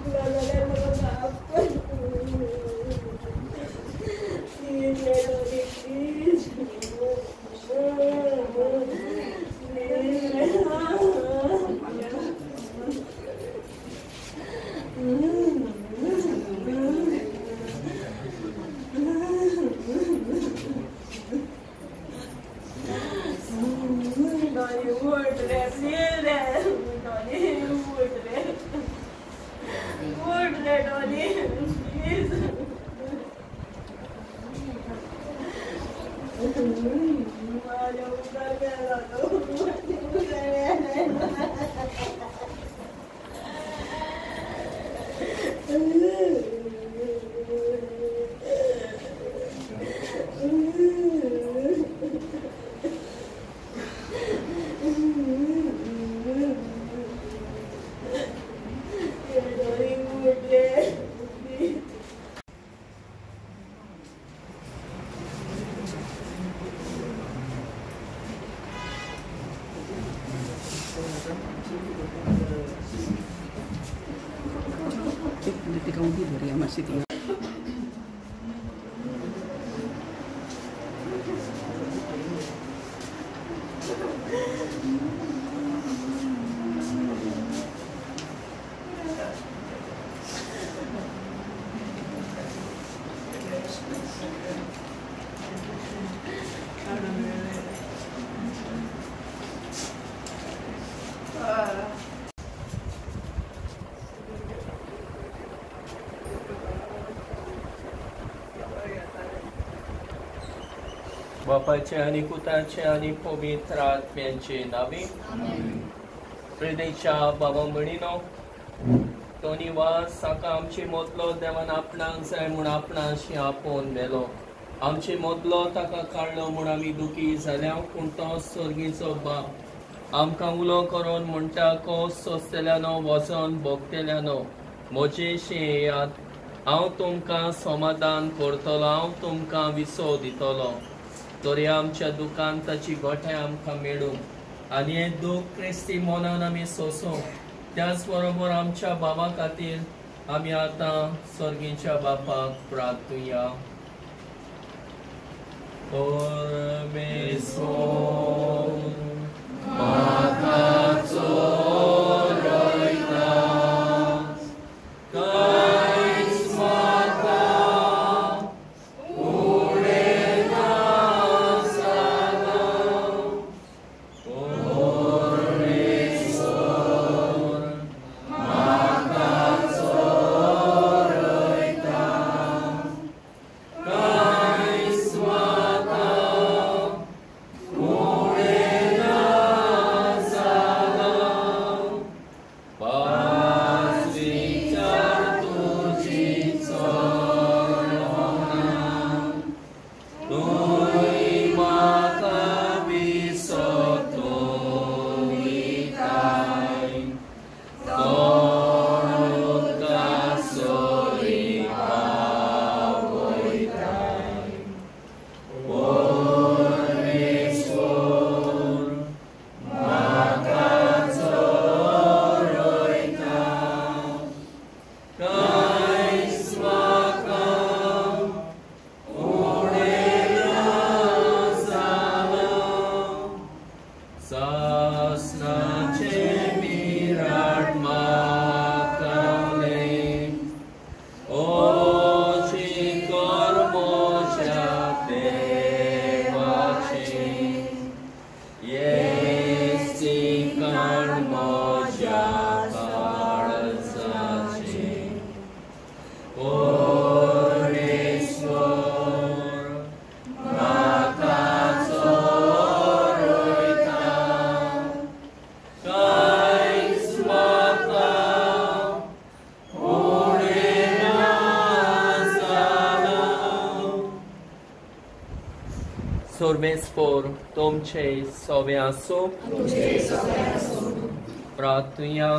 चुकलो जाल्यार म्हाका माफ कर. प्लीज रे टॉनी, प्लीज प्लीज रे. टॉनी उठ रे, प्लीज रे टॉनी, उठ रे, उठ रे टॉनी, प्लीज. माझ्या उपकार केला तो. टॉनी उठ रे, प्लीज. तिका उबी धरया मातशी ती. बापाचे आनी पुताचे आनी पवित्र आत्म्यांचे नावे. प्रेदेच्या बाबा म्हणिनो, तो निवास हाका आमचे मोदलो देवान आपणाक जाय म्हूण आपणाशी आपोवन व्हेलो. आमचे मोदलो ताका काडलो म्हूण आमी दुखी जाल्या, पूण तो सर्गीचो बाप आमकां उलो करून म्हणटा, कोस सोंसतल्यानो वचोन भोगतल्यानो म्हजेशी येयात, हांव तुमकां समाधान करतलो, हांव तुमकां विसव दितलो. तरी आमच्या दुकान ताची गोठे आमकां मेळूं आनी हें दूख क्रिस्ती मनान आमी सोंसूं. त्याच बरोबर आमच्या बाबा खातीर आमी आतां सर्गीच्या बापाक प्रार्थुया. परमेश्वर म्हाका चोरयता, कांयच म्हाका उणें नासना. परमेश्वर म्हाका चोरयता, कांयच म्हाका उणें नासना. पांचवीचार तुजी चरणां, तूंय म्हाका विसतो दिताय, तोंड उदका सरी पावयताय. परमेश्वर म्हाका चोरयता, कांयच म्हाका उणें नासना. सासणाचें विराट म्हाकालें, ओची कर म्हज्या देवाचें, येसिकाण म्हज्या काळजाचें. परमेश्वर म्हाका चोरयता, कांयच म्हाका उणें नासना. सर्वेस्पर तुमचे सवे आसूं. प्रार्थुया.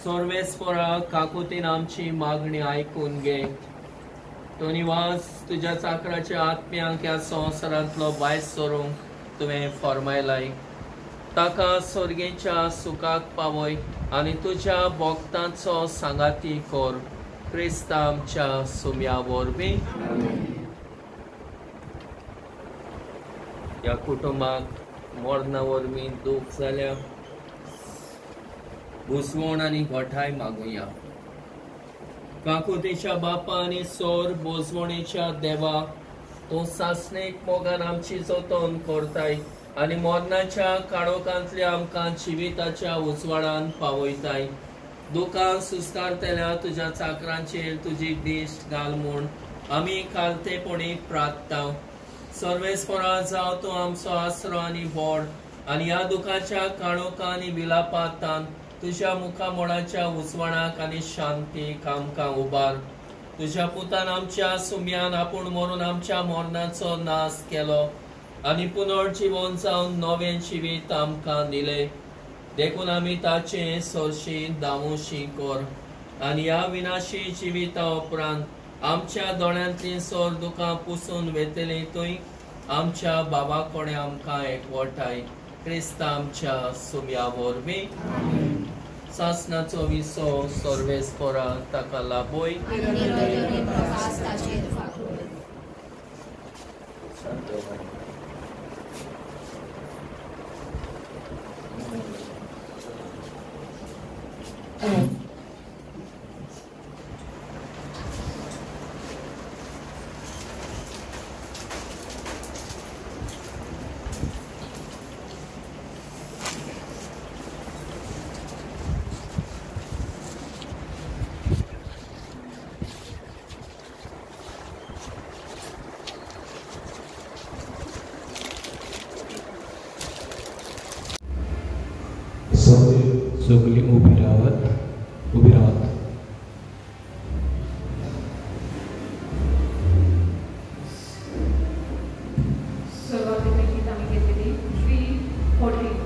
सर्वेस्परा काकुतीन आमची मागणी आयकून घे. तो निवास तुज्या चाकराच्या आत्म्यांक ह्या संवसारांतलो भायर सरूंक तुवें फर्मायलाय, ताका सर्गेच्या सुखाक पावय. आनी तुज्या भक्तांचो सांगाती कर क्रिस्ता आमच्या सुम्या वरवीं. ह्या कुटुंबाक मरणा वरवीं दूख जाल्या भुजवण आनी घटाय मागुया. काकुतीच्या बापा आनी सोर बोजवणेच्या देवा तूं सासणीक मोगान आमची जतन करताय आनी मरणाच्या काळोखांतल्या आमकां जिविताच्या उजवाडान पावयताय. दुकान सुस्कारतल्या तुज्या चाकरांचेर तुजी दिश्ट घाल म्हूण आमी खालतेपणी प्रार्थता. सर्वेस्परा जावं तूं आमचो आसरो आनी बोड आनी ह्या दुखाच्या काळोखा आनी विलापांतान तुज्या मुखामोडाच्या उजवाडाक आनी शांतीक आमकां उबार. तुज्या पुतान आमच्या सुम्यान आपूण मरून आमच्या मरणाचो नाश केलो आनी पुनर्जिवन जावन नवें जिवीत आमकां दिलें. देखून आमी ताचें सरशी दावोशी कर आनी ह्या विनाशी जिविता उपरांत आमच्या दोळ्यांतली सोर दुकां पुसून वेतली थंय आमच्या बाबा कडेन आमकां एकवटाय क्रिस्ता आमच्या सुम्या वरवीं. सासनाचो विसो सर्वेस्परा ताका लाभोय. सगळी उभी राहत उभी राहत. सुरवातीला गीत आम्ही घेतलेली 340.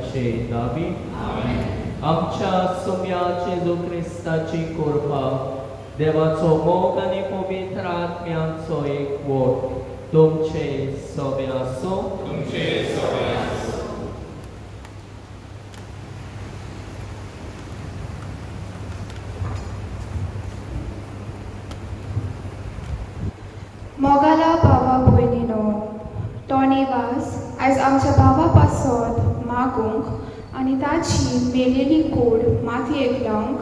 ताचे नावी. आमच्या सोम्या जेजू क्रिस्ताची कृपा, देवाचो मोग आनी पवित्र आत्म्याचो एकवट तुमचे सोबे आसूं. तुमचे सोबे आसूं. मोगाला भावा भयणीनो, टॉनी वास आयज आमच्या भावा पासत मागूंक आनी ताची मेलेली कूड मातयेक लावंक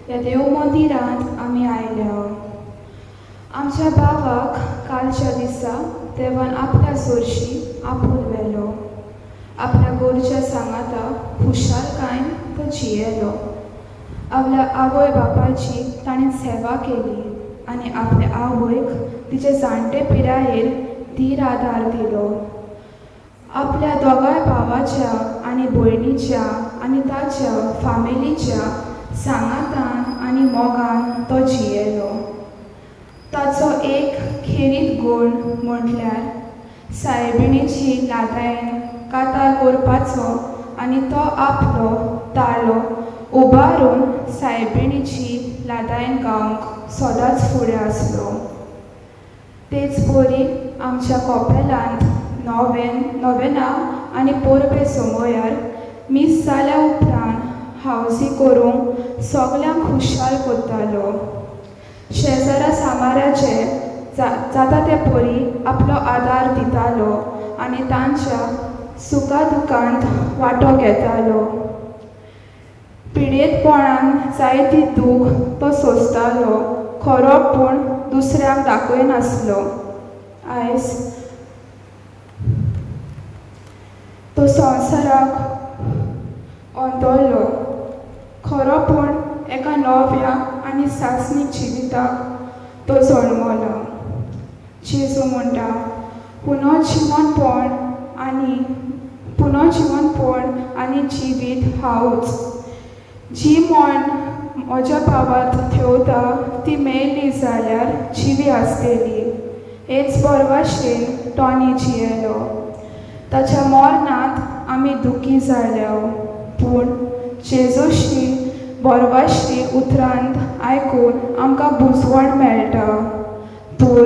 ह्या देव मंदिरांत आमी आयल्या. आमच्या भावाक कालच्या दिसा देवान आपल्या सोरशी आपून व्हेलो. आपल्या गोरच्या सांगाता खुशालकायन तो जियेलो. आपल्या आवय बापायची ताणें सेवा केली आनी आपल्या आवयक तिचे जाणटे पिरायेर धीर आदार दिलो. आपल्या दोगांय भावाच्या आनी भयणीच्या आनी ताच्या फामिलीच्या सांगातान आनी मोगान तो जियेलो. ताचो एक खेरीत गूण म्हटल्यार सायबिणीची लादायन कातार करपाचो आनी तो आपलो ताळो उबारून सायबिणीची लादायन गावंक सदांच फुडें आसलो. तेच परी आमच्या कॉपेलांत नोवेना आनी परबे समयार मीस जाल्या उपरांत हावजी करूंक सगल्यांक खुशाल करतालो. शेजारा सामाराचे जाता ते परी आपलो आदार दितालो आनी तांच्या सुखा दुखांत वांटो घेतालो. पिडेतपणान जायती दूख तो सोंसतालो खरो, पूण दुसऱ्यांक दाखयनासलो. आयज तो संवसाराक अंदरलो खरो, पूण एका नव्या आनी सासणीक जिविताक तो जल्मलो. जेजू म्हणटा, पुनर्जिवनपण आनी जिवीत हांवूच. जी मन म्हज्या भावांत थेवता ती मेळ्ळी जाल्यार जिवी आसतली. हेच बरवाशेन टॉनी जियेलो. ताच्या मरणांत आमी दुखी जाल्या, पूण जेजूशी बरवाशी उतरांत आयकून आमकां बुजवण मेळटा. तर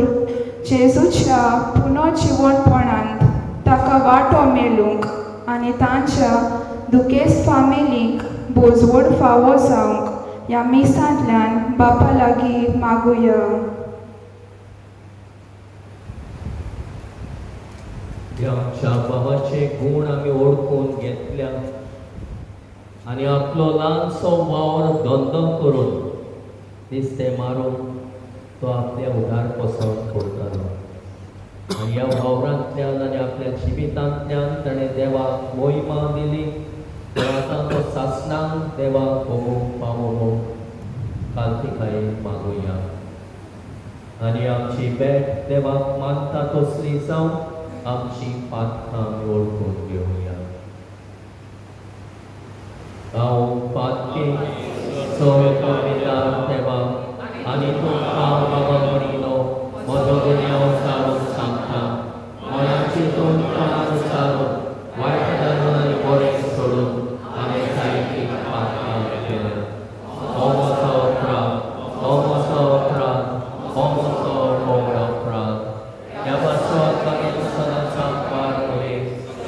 जेजूच्या पुनर्जिवनपणांत ताका वांटो मेळूंक आनी तांच्या दुखेस्त फामिलीक बोजवण फावो जावंक ह्या मिसांतल्यान बापा लागीं मागुया. आमच्या बाबाचे गूण आमी ओळखून घेतल्या आनी आपलो ल्हानसो वावर धंदो करून नुस्तें मारून तो आपल्या उदार पसंत करतालो. आनी ह्या वावरांतल्यान आनी आपल्या जिवितांतल्यान ताणें देवाक मोहिमा दिली. तर आतां तो सासणाक देवाक भोगूंक पावोवंक कालतिकायेन मागुया. आनी आमची भेट देवाक मानता तसली जावं आमची पातकां आमी वळखून घेवया. हांव पातकी सगळ्या देवा आनी तुमकां बाबा म्हणिल्लो म्हजो गुन्यांव सारून सांगता. मनाची तुमकां सारून वायट धरून आनी बरें सोडून हांवें जायतीं पातकां केल्या. हो म्हजो अपराध, हो म्हजो अपराध, हो म्हजो व्हड अपराध. ह्या पासत मागीर सदांच पार उरे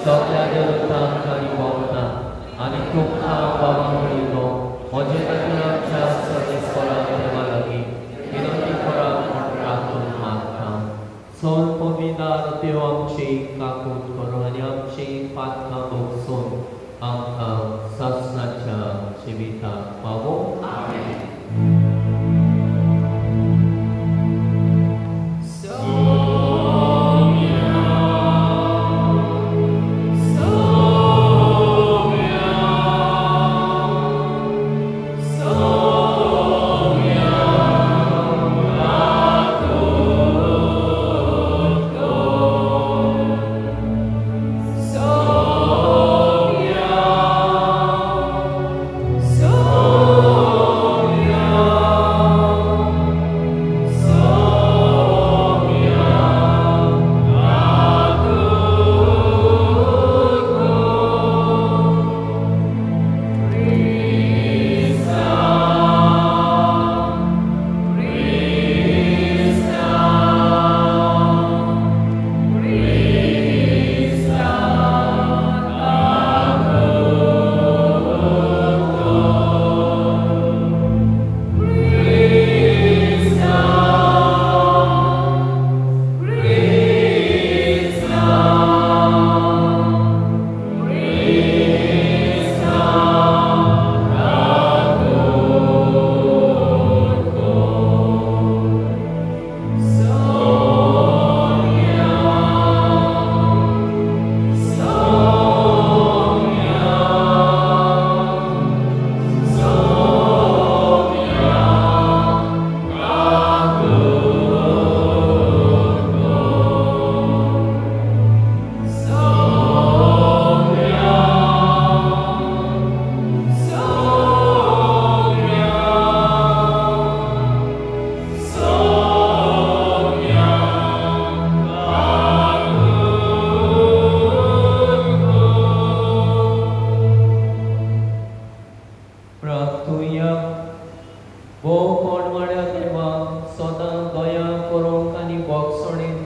सगळ्या देवतांक आनी भोंवतांक आनी तुमकां बाबा म्हणिल्लो म्हजे खातीर आमच्या सदेस्वरा देवा लागीं विनंती करात म्हूण प्रार्थना मागता. सोल पविदार देव आमची काकूत करूं आनी आमची पातकां भोगसून आमकां सासणाच्या जिविताक पावोवं. So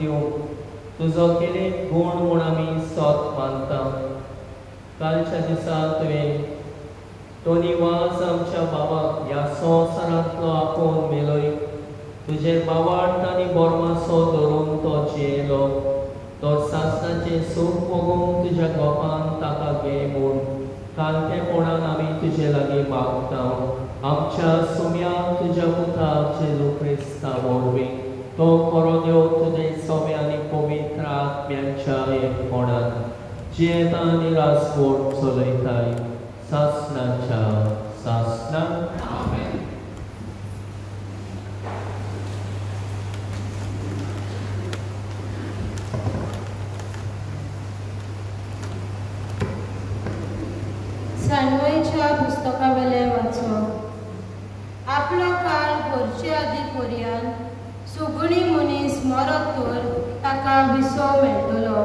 दिवंक तुजो केले गूण म्हूण आमी सोत मानता. कालच्या दिसा तुवें टोनी वाज आमच्या बाबाक ह्या संवसारांतलो आपोवन मेलोय. तुजेर बावार्थ आनी बोरमासो धरून तो जियेलो. तो सासणाचें सूख भोगूंक तुज्या गोपान ताका घे म्हूण कालतेपणान आमी तुजे लागीं मागता. आमच्या सुम्याक तुज्या पुताक जेजू क्रिस्ता वरवीं तो खरो देव तुजे सवे आनी पवित्र आत्म्यांच्या एकपणान जियेता आनी राजवट चलयताय सासणाच्या सासणाक. जाणवयच्या पुस्तकावेलें वाचप. आपलो काळ भरचे आदी पर्यंत सुगुणी मनीस मरत तर ताका विसव मेळटलो.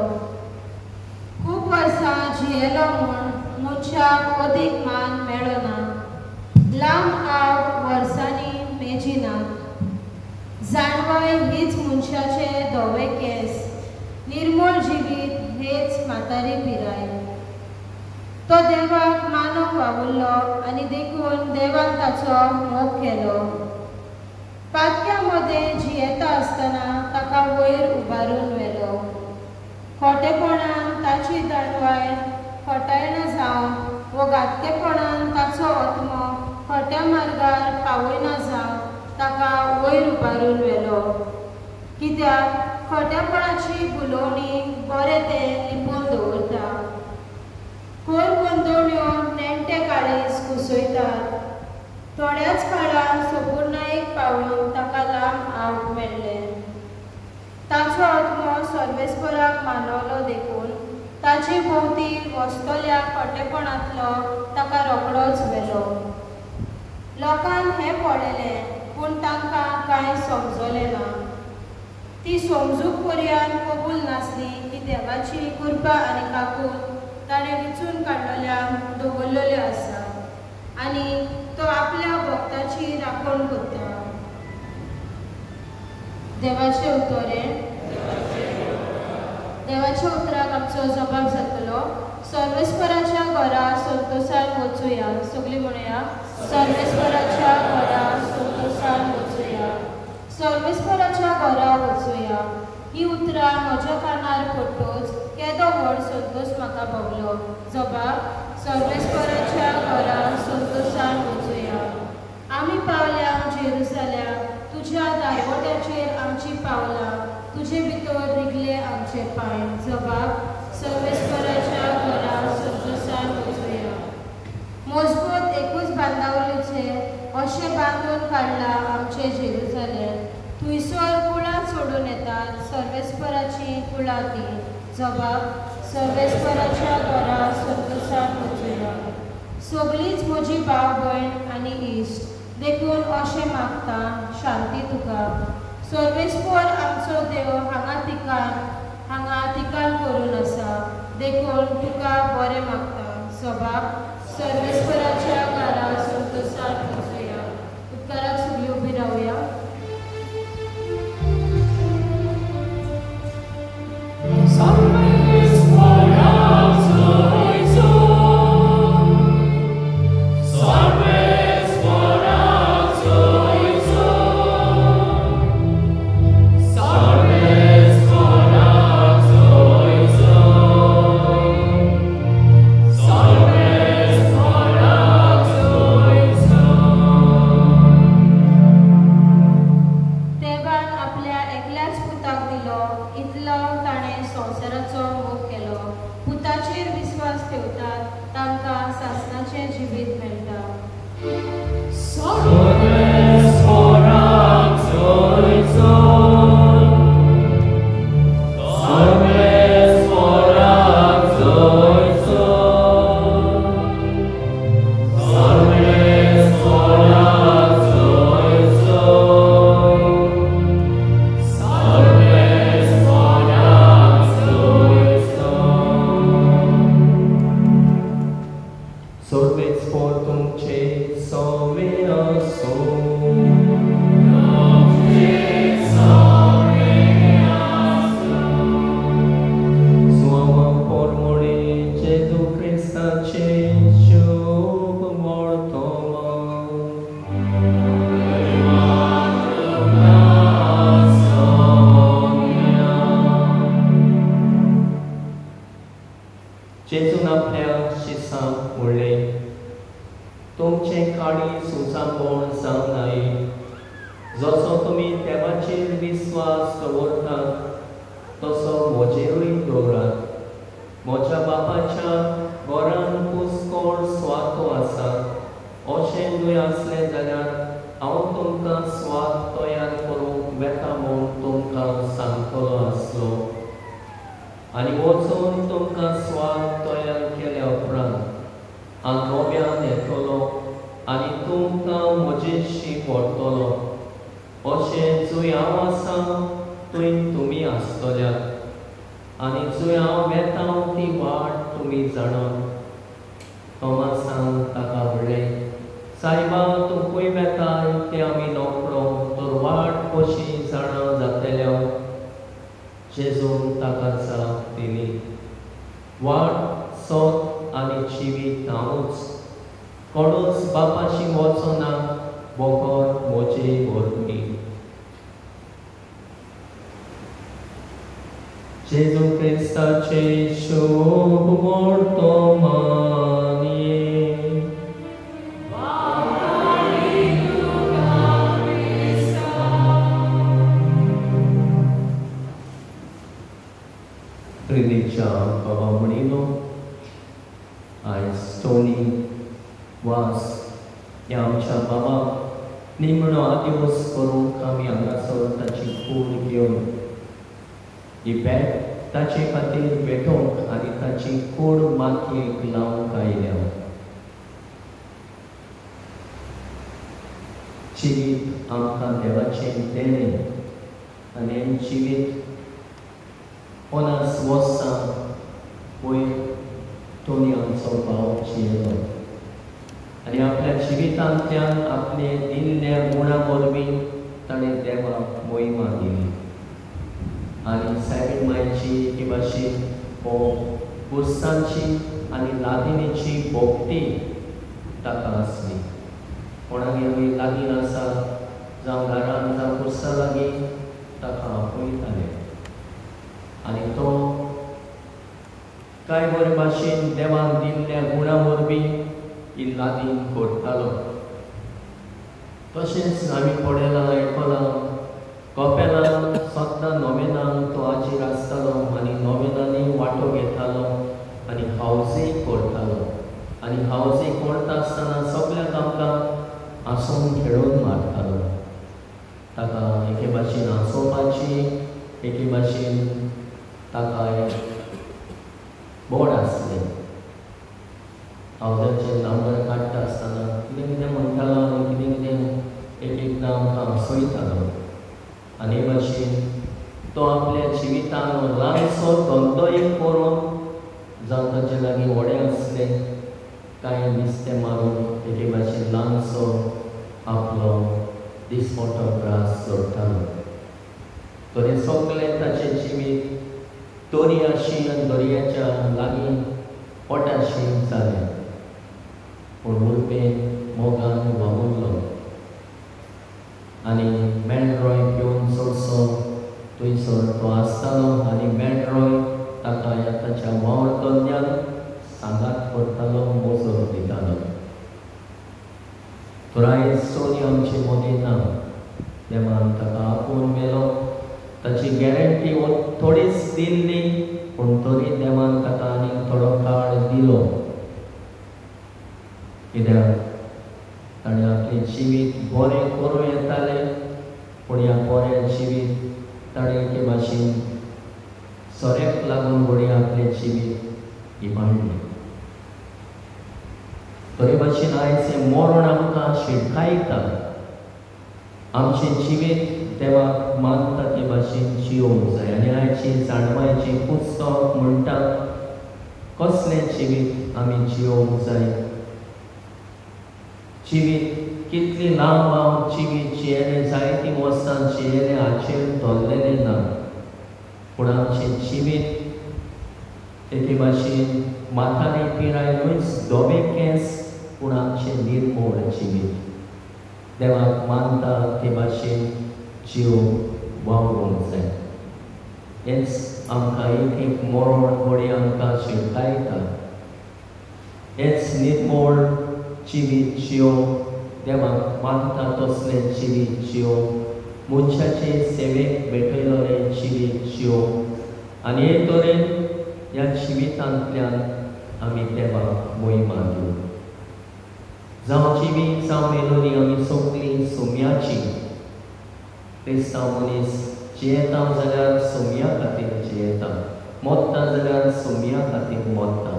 खूब वर्सां जियेलो म्हूण मनशाक अदीक मान मेळना. लांब आव वर्सांनी मेजिना. जाणवय हीच मनशाचे धवे केंस, निर्मूळ जिवीत हेच म्हातारी पिराय. तो देवाक मानूंक वावुरलो आनी देखून देवान ताचो मोग केलो. पातक्या मदें जियेता आसतना ताका वयर उबारून व्हेलो. खोटेपणान ताची दांडवाय खोटायना जावन वो घातकेपणान ताचो आत्मो खोट्या मार्गार पावयना जावन ताका वयर उबारून व्हेलो. कित्याक खोटेपणाची भुलोवणी बरें तें लिपोवन दवरता. कोर गुंतवण्यो नेणटे काळीज कुसयतात. थोड्याच काळान सोपूर्णायेक पावून ताका लांब आव मेळ्ळें. ताचो आत्मो सर्वेस्पराक मानवलो देखून ताचे भोंवती वसतल्या खोटेपणांतलो ताका रोखडोच व्हेलो. लोकान हें पळयलें पूण तांकां कांय समजलें ना. ती समजूंक पर्यंत कबूल नासली की देवाची कृपा आनी काकूत ताणें विचून काडलेल्यांक दवरलेल्यो आसा आनी तो आपल्या भक्ताची राखण करता. देवाचें उतरें. देवाच्या उतराक आमचो जबाब जातलो. सर्वेस्पराच्या घरा संतोसान वचुया. सगळीं म्हणुया, सर्वेस्पराच्या घरा संतोसान वचुया. सर्वेस्पराच्या घरा वचुया. ही उतरां म्हज्या कानार पडटच केदो व्हड संतोश म्हाका भोगलो. जबाब, सर्वेस्पराच्या घरा संतोसान वचुया. आमी पावल्या जेरुजाल्याक, तुज्या दारवट्याचेर आमची पावलां, तुजे भितर रिगले आमचे पांय. जबाब, सर्वेस्पराच्या घरा संतोसान वचुया. मजबूत एकूच बांदावलीचे अशें बांदून काडलां आमचें जेरुजालेम. थंयसर कुळां सोडून येतात, सर्वेस्पराची कुळां ती. जबाब, सर्वेस्पराच्या घरा संतोसान वचुया. सगळींच म्हजी भाव भयण आनी इश्ट, देखून अशें मागता, शांती तुका. सर्वेस्पर आमचो देव हांगा ठिकाण करून आसा, देखून तुका बरें मागता. जबाब, सर्वेस्पराच्या घरा संतोसान वचुया. उपकाराक सगळीं उबी रावया. आपल्या शिसांक म्हणलें, तुमचें काळीज उचांबळ जावं नये. जसो तुमी देवाचेर विस्वास दवरतात तसो म्हजेरूय दवरात. म्हज्या बापाच्या घरान पुस्कोळ स्वातो आसा. अशें न्हय आसलें जाल्यार हांव तुमकां स्वात तयार करूंक वेता म्हूण तुमकां सांगतलो आसलो. आनी वचून तुमकां स्वात तयार केल्या उपरांत हांव नव्यान येतलो आनी तुमकां म्हजेशी व्हरतलो. अशें जंय हांव आसा थंय तुमी आसतल्यात आनी जंय हांव वेता ती वाट तुमी जाणात. थॉमासान ताका म्हणलें, सायबा, तूं खंय वेताय तें आमी नकळो, तर वाट कशी जाणा जातल्या? जेजून ताका जाप दिली, वाट, सत आनी जिवीत हांवूच. कोणूच बापाशी वचना बगर म्हजे वरवीं. जेजू क्रिस्ताचे शोभ वर्तमानी. प्रितीच्या बाबा म्हणिलो, आयज टोनी वास ह्या आमच्या बाबाक निमणो आदिवस करूंक आमी हांगासर ताची कूड घेवन ही बॅग ताचे खातीर भेटोवंक आनी ताची कूड मातयेक लावंक आयल्या. जिवीत आमकां देवाचें देणें आनी हें जिवीत 50 वर्सां वयर टोनी आमचो भाव जियेलो आनी आपल्या जिवितांतल्यान आपले दिल्ल्या गुणा वरवीं ताणें देवाक मोहिमा दिली. आनी सायबीण मायची एके भाशेन हो पुरसांची आनी लादिनीची भक्ती ताका आसली. कोणागेर आमी लागीं आसा जावं घरान जावं पुरसा लागीं ताका आपयताले आनी तो कांय बरे भाशेन देवान दिल्ल्या गुणा वरवीं ही लादीन करतालो. तशेंच आमी पळयलां आयकलां, कपेलान सद्दां नोवेनांक तो आजीर आसतालो आनी नोवेनांनी वांटो घेतालो आनी हावजय करतालो. आनी हावजय करता आसतना सगळ्यांक आमकां हांसोवन खेळोवन मारतालो. ताका एके भाशेन हांसोवपाची, एके भाशेन ताका बोड आसलें. हावजाचे नंबर काडटा आसतना कितें कितें म्हणटालो आनी कितें कितें एक एकदां आमकां हांसयतालो. आनी हे भाशेन तो आपल्या जिवितान ल्हानसो धंदो एक करून जावं ताचे लागीं व्हडें आसलें कांय नुस्तें मारून एके भाशेन ल्हानसो आपलो दिसमोटो ग्रास जोडटालो. तर हें सगळें ताचें जिवीत दर्याशी आनी दर्याच्या लागीं पोटाशी जालें. पूण उर्बेन मोगान वावुरलो आनी मेंढरोय घेवन चडसो थंयसर तो आसतालो आनी मेंढरोय ताका ह्या ताच्या वावर धंद्यान सांगात करतालो, मोजोर दितालो. तर आयज टोनी आमचे मदीं ना. देवान ताका आपोवन व्हेलो. ताची गॅरंटी थोडीच दिल्ली पूण तरी देवान ताका आनीक थोडो काळ दिलो. कित्याक ताणें आपलें जिवीत बरें करूं येतालें, पूण ह्या बऱ्या जिवीत ताणें एके भाशेन सोऱ्याक लागून घडये आपलें जिवीत इबाडलें. तरी भाशेन आयज हें मरण आमकां शिटकायता. आमचें जिवीत देवाक मानता ते भाशेन जियोंक जाय. आनी आयची जाणवायचें पुस्तक म्हणटा कसलें जिवीत आमी जियोंक जाय. जिवीत कितली लांब हांव जिवीत जियेलें, जायतीं वर्सां जियेलें हाचेर धरलेलें ना, पूण आमचें जिवीत एके भाशेन माथानी पिराय न्हूच धवे केंस, पूण आमचें निर्मोळ जिवीत देवाक मानता ते भाशेन जिवंक वावरूंक जाय. हेंच आमकां एक एक मरण घडये आमकां शिटकायता. हेच निर्मोळ जिवीत जियो, देवाक मानता तसलें जिवीत जियो, मनशाचे सेवेक भेटयलोलें जिवीत जियो आनी हे तरेन ह्या जिवितांतल्यान आमी देवाक मोहिमा दिवं. जावं जिवीत जावं मेलोनी आमी सगळीं सोम्याची. क्रिस्तांव मनीस जियेता जाल्यार सोम्या खातीर जियेता, मोत्ता जाल्यार सोम्या खातीर मोत्ता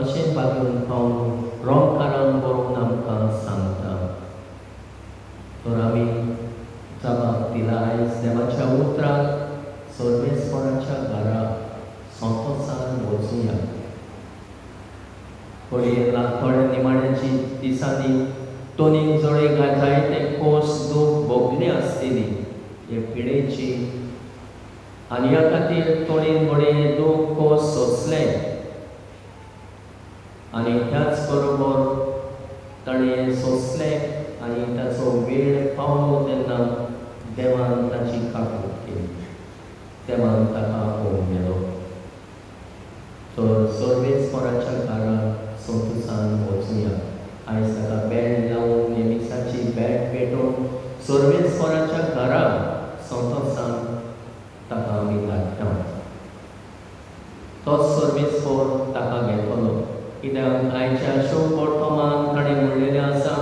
अशें बागून पावून रोमकारान बरोवन आमकां सांगता. तर आमी जबाब दिला आयज देवाच्या उतराक सर्वेस्पराच्या घरा संतोसान वचुया. थोड्या निमाण्याची दिसांनी तोनीक जोडे जायते खोस दूख भोगली आसतली हे पिडेची आनी ह्या खातीर तोणीन घडये दूख खोस सोंसले आनी त्याच बरोबर ताणें सोंसलें आनी ताचो वेळ पावलो तेन्ना देवान ताची काकूट केली, देवान ताका आपोवन गेलो. तर सर्वेस्पराच्या घरा संतोसान वचुया. आयज ताका बॅड लावन नेमिसाची बॅड पेटोवन सर्वेस्पराच्या घरा संतोसान ताका आमी धाडटा. तोच सर्वेस्पर ताका घेतलो, कित्याक आयच्या शोक वर्तमान ताणें म्हणलेलें आसा,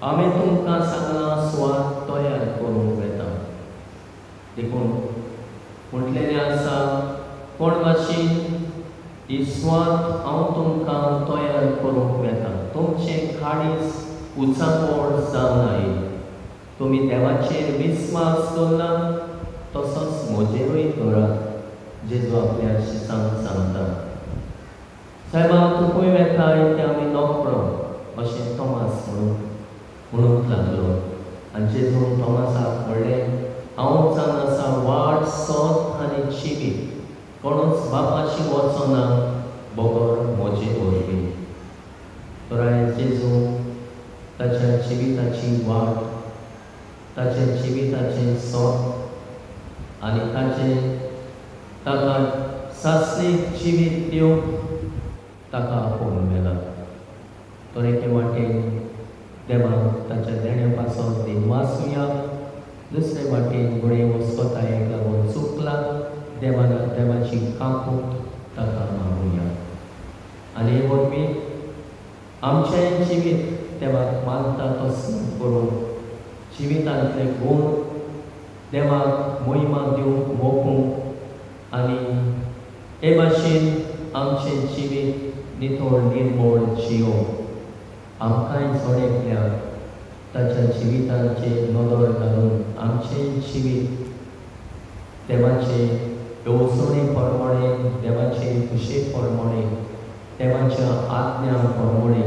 हांवें तुमकां सांगलां सुवात तयार करूंक वेता. देखून म्हटलेलें आसा, कोण भाशेन ही सुवात हांव तुमकां तयार करूंक वेता, तुमचें काळीज उचांबळ जावन आयिल्लें, तुमी देवाचेर विस्वास दवरला तसोच म्हजेरूय दवरात. जेजू आपल्या शिसांक सांगता, सायबा तूं खंय वेताय तें आमी नकळो अशें तोमास म्हणूंक लागलो. आनी जेजून तोमासाक म्हणलें, हांव जावन आसा वाट, सत आनी जिवीत, कोणूच बापाशी वचना बगर म्हजे वरवीं. तर आयज जेजू ताच्या जिविताची वाट, ताच्या जिविताचें सत आनी ताचें ताका सासणीक जिवीत दिवंक ताका आपोवन व्हेला. तर एके वाटेन देवाक ताच्या देण्या पासून दिनवासुया, दुसरे वाटेन घडये वस्कतायेक लागून चुकला देवान देवाची काकूट ताका मागुया. आनी हे वरवीं आमचें जिवीत देवाक मानता तसलें करून जिवितांतले गूण देवाक मोहिमा दिवंक मोखूंक आनी हे भाशेन आमचें जिवीत नितळ निर्मोळ जियोवंक आमकांय जण एकल्याक ताच्या जिवितांचेर नदर घालून आमचें जिवीत देवाचे येवजणे प्रमाणे, देवाचे खुशे प्रमाणे, देवाच्या आज्ञा प्रमाणे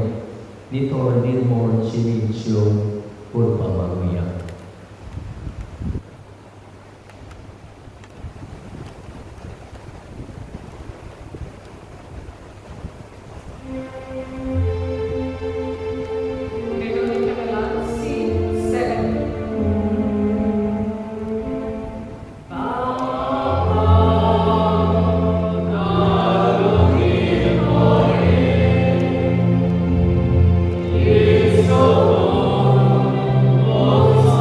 नितळ निर्मोळ जिवीत जियोवंक करपा मागुया. Oh,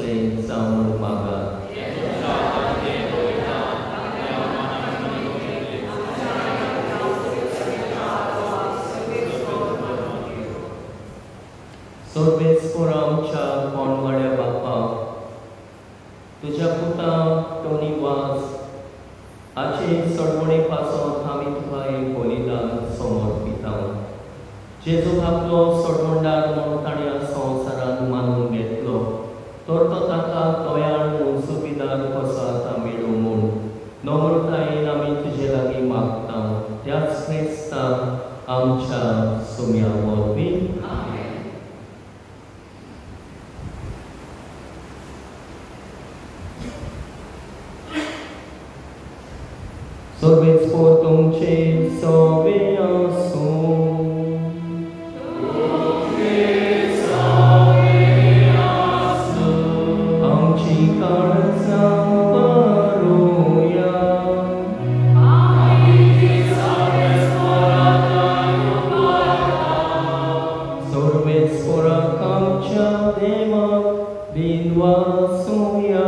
तशें जावं मागात. सर्वेस्पोर आमच्या कोणवाड्या बापा, तुज्या पुता टोनी वास हाचे सडवणे पासत आमी तुका एक बलिदान समर्पिता. जेजू आपलो सडवणदार म्हूण ताणें संवसारान मानून घेतलो तर तो ताका दयाळ मनसुबीदार कसो आतां मेळूं म्हूण नम्रतायेन आमी तुजे लागीं मागता. त्याच क्रिस्ता आमच्या सुम्या वरवीं. सर्वेस्पोर तुमचे सवे आसूं. आमची काळजां भरुया. सर्वेस्पोराक आमच्या देवाक दिनवासुया.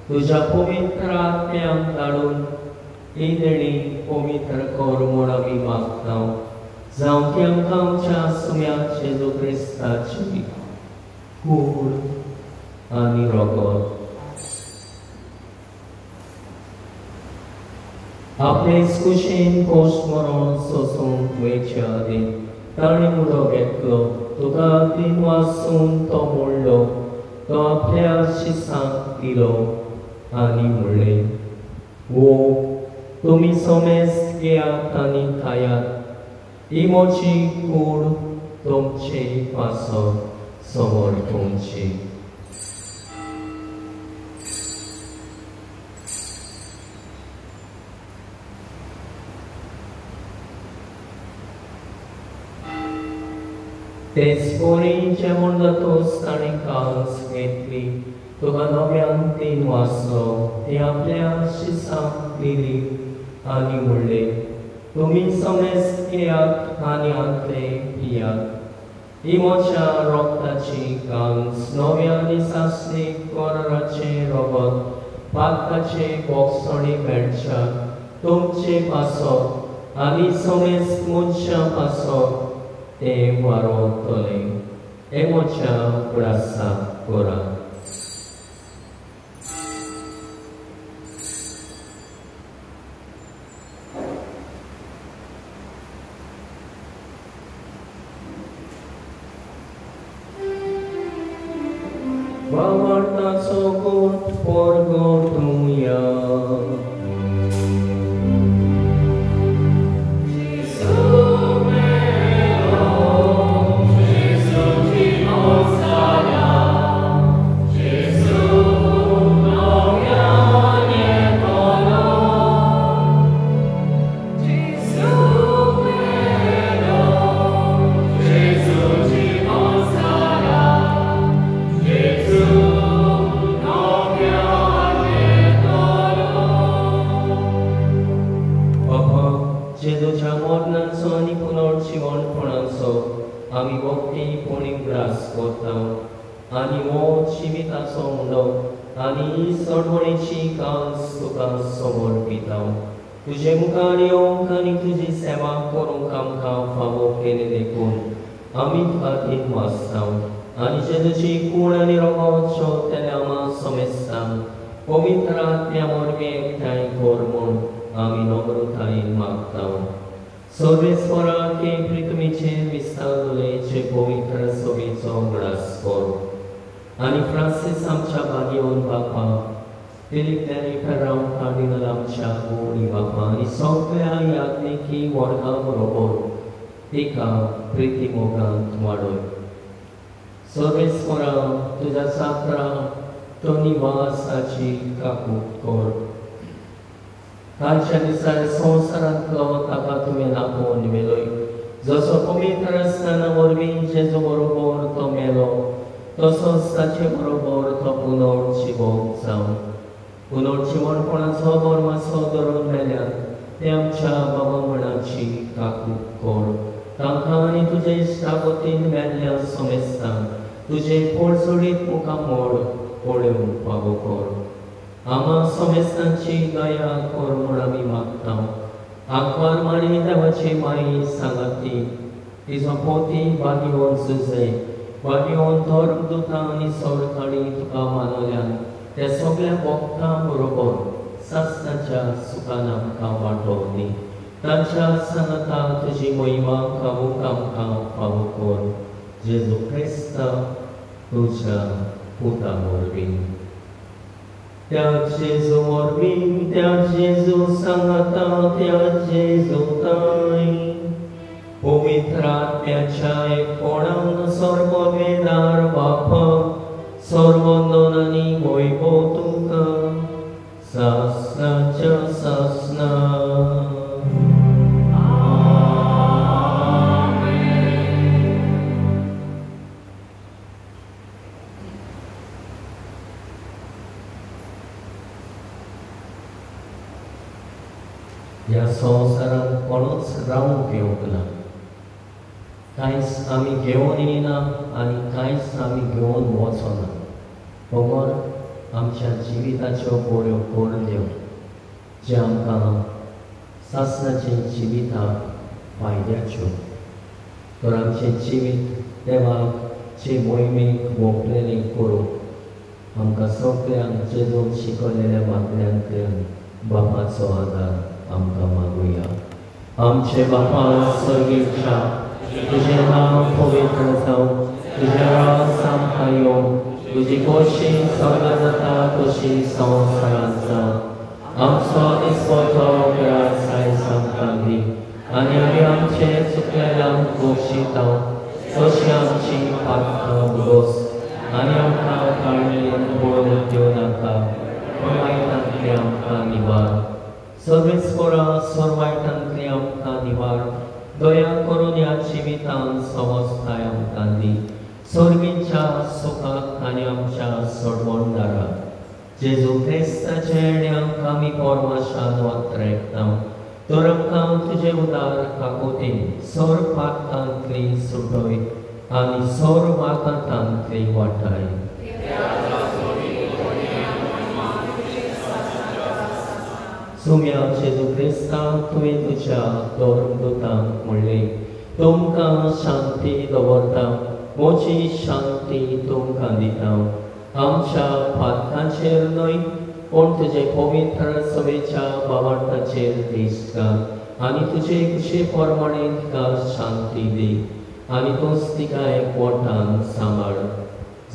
तुज्या पवित्र आत्म्याक धाडून ही देणी पवित्र कर म्हूण आमी मागता. जावं ती आमकां आमच्या सुम्या जेजू क्रिस्ताची कूड आनी रगत. आपले कुशीन कोश मरण सोसूंक वयचे आदीं ताणें उलो घेतलो. तुका दिनवासून तो मोडलो, तो आपल्या शिसांक दिलो आनी म्हणलें, वो तुमी समेस्त घेयात आनी खायात, ही म्हजी कूड तुमचे पासत समर्पूंची. तेच परी जेवण जातूच ताणें कास घेतली, तुका नव्यान तीन वाचलो, ती आपल्या शिसांक दिली आनी म्हणलें, तुमी समेस्त घेयात आनी हांतले पियात. ही म्हज्या रोगताची कांस, नव्या आनी सासणी कराराचें रोगत, पातकाचे बोगसणी मेळच्या तुमचे पासत आनी समेस्त मनशां पासत तें वारोवतलें. हें म्हज्या उगडासाक करात. भावार्थाचो गोट परगटुया. आमी भक्तीपणी उगडास करता आनी हो जिविताचो उंडो आनी सडवणेची कांस तुका समर्पिता. तुजे मुखार येवंक आनी तुजी सेवा करूंक आमकां फावो केले देखून आमी तुका तीन वाचता आनी जे तुजी कूड आनी रोगत शोधतले आमा समेस्तांक पवित्र आत्म्या वरवीं एकठांय कर म्हूण आमी नम्रतायेन मागता. सर्वेस्परा के पृथ्वीचेर विस्तारलेचे पवित्र सभेचो उगडास कर आनी फ्रांसीस आमच्या भाग्यवन बापा, फिलीप नेरी फेर्रांव कार्दिनाल आमच्या गोडी बापा आनी सगळ्या याज्ञिकी वर्गा बरोबर तिका प्रिती मोगांत वाडय. सर्वेस्परा तुज्या साकरा तो निवासाची काकूत कर. कालच्या दिसा संवसारांतलो ताका तुवें आपोवन व्हेलोय, जसो पवित्र स्नाना वरवीं जेजू बरोबर तो मेलो तसोच ताचे बरोबर तो पुनर्जिवोंक जावं. पुनर्जिवणपणाचो बोरमासो धरून मेल्यान ते आमच्या बाबा मणाची काकूत कर. तांकां आनी तुजे इश्टागतीन मेल्ल्या समेस्तांक तुजें पोळसोडीत मुखामोड पळोवंक फावो कर. आमा समेस्तांची दया कर म्हूण आमी मागता. आंकवार मारी देवाची माई सांगाती, तिजो पोती भाग्यवन सुजय, भाग्यवन धर्मदुतां आनी सरकाळी तुका मानवल्यान त्या सगळ्या भक्तां बरोबर सासणाच्या सुखान आमकां वांटो दी. तांच्या सांगाता तुजी महिमा खावूंक आमकां फावो कर. जेजू क्रिस्ता तुज्या पुता वरवीं. त्या जेजू वरवीं, त्या जेजू सांगाता, त्या जेजू ताय पवित्र आत्म्याच्या एकपणान सर्ववेदार बापा सर्वंदन आनी वैभव तुका सासणाच्या सासणा. ह्या संवसारांत कोणूच रावूंक येवंक ना. कांयच आमी घेवन येयना आनी कांयच आमी घेवन वचना, बगर आमच्या जिविताच्यो बऱ्यो करण्यो ज्यो आमकां सासणाचें जिविताक फायद्याच्यो. तर आमचें जिवीत देवाक मोहिमेक वोंपलेलें करूंक आमकां सगळ्यांक जेजून शिकयलेल्या मागण्यांतल्यान बापाचो आदार आमकां मागुया. आमचे बापा सर्गेच्या, तुजें नांव पवित्र जावं, तुजें राज आमकां येवं, तुजी खोशी स्वर्गांत जाता तशी संवसारांत जावं. आमचो दिसपटो ग्रास आयज आमकां दी आनी आमी आमचे चुकलेल्यांक बक्षिता तशी आमची पातकां उगोस आनी आमकां काडलें पळोवन दिवं नाका, पूण वायटांतलें आमकां निवार. सर्वेस्परा सर्व वायटांतलें आमकां निवार दया करून ह्या जिवितान समजताय आमकां दी सर्गीच्या सुखाक आनी आमच्या सोडवणदाराक जेजू क्रिस्ताचे आमकां आमी परमाशान वातरेकता तर आमकां तुजे उदार काकोतीन सोर पातकांतली सुटय आनी सोर वाकांतांतली वाटाय. सुम्या जेजू क्रिस्ता तुवें तुज्या धर्मदूतांक म्हणलें तुमकां शांती दवरता म्हजी शांती तुमकां दिता. आमच्या पातकांचेर न्हय पूण तुजे पवित्र सभेच्या बाबार्थाचेर दिश्ट घाल आनी तुजे कुशे प्रमाणे तिका शांती दी आनी तूंच तिका एकवटान सांबाळ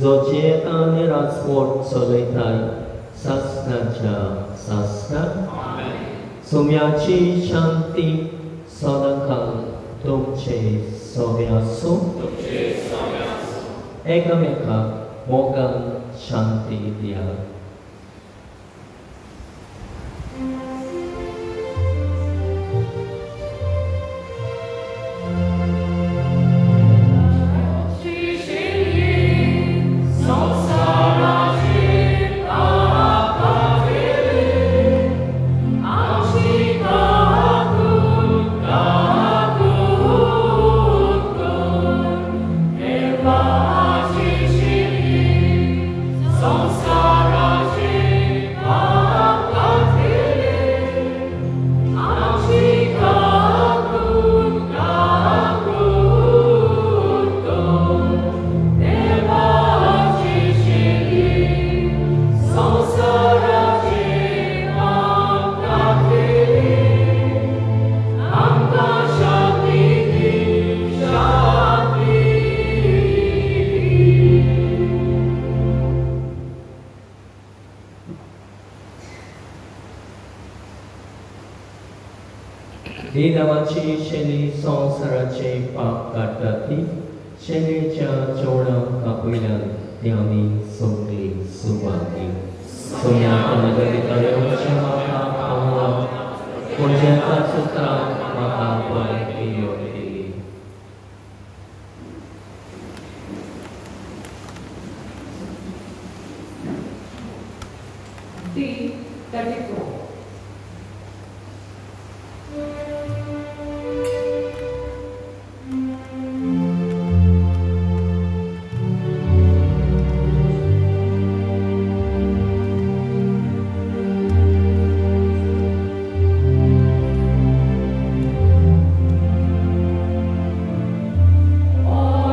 जो जियेता आनी राजवट चलयताय सासणाच्या सासणाक. सुम्याची शांती सदांकाल तुमचे सवे आसूं. एकामेकाक मोगान शांती दिया. देवाची शैली संवसाराचे पाप काडटा ती शैलीच्या जेवणाक आपयल्यान ती आमी सगळी सुवाती सोन्या म्हाका पावला पूण जेन्ना सुत्रां म्हाका बरें केली. 334. Oh,